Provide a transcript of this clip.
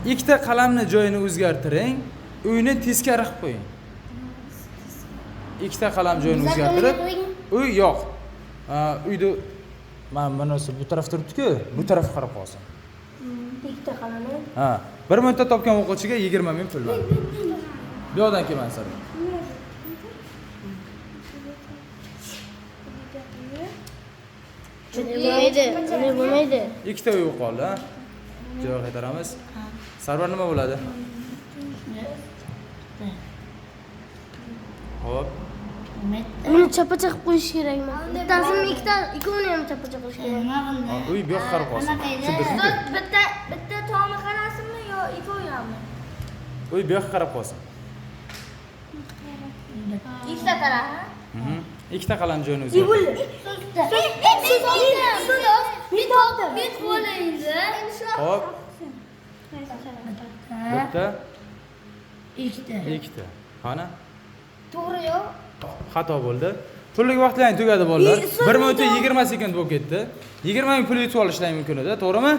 Ikkita qalamni joyini o'zgartiring, uyni teskari qilib qo'ying. Ikkita qalam joyini o'zgartirib, uy yo'q. Uyni mana bunisi bu taraf turibdi-ku, bu tarafga qarab qolsin. Ikkita qalami. Ha, 1 minutda topgan o'quvchiga 20 ming pul bor. Bu yoqdan kelman sir. Bo'lmaydi. Uni bo'lmaydi. Ikkita uy qoldi, ha? Joy qaytaramiz. Sarvar nima bo'ladi? Xo'p. Uni chapacha qilib qo'yish kerakmi? Bittasini ikkita, ikkovini ham chapacha qilish kerak. Ha, uy bu yoqqa qarab qolsin. Tushundingizmi? Bitta bitta tomi qarasinmi yo ikkovi hammi? Uy bu yoqqa qarab qolsin. Ikkita tarafi. Mhm. Ikkita qalam joyini o'zgartiring. Men qo'laydi. Xo'p. Bitta, Ikkita. ikkita. Qani? To'g'ri yo'q. Xato bo'ldi. Pullik vaqtlaring tugadi bolalar. 1 minut 20 sekund bo'lib ketdi. 20 ming pul yutib olishlari mumkin edi, to'g'rimi?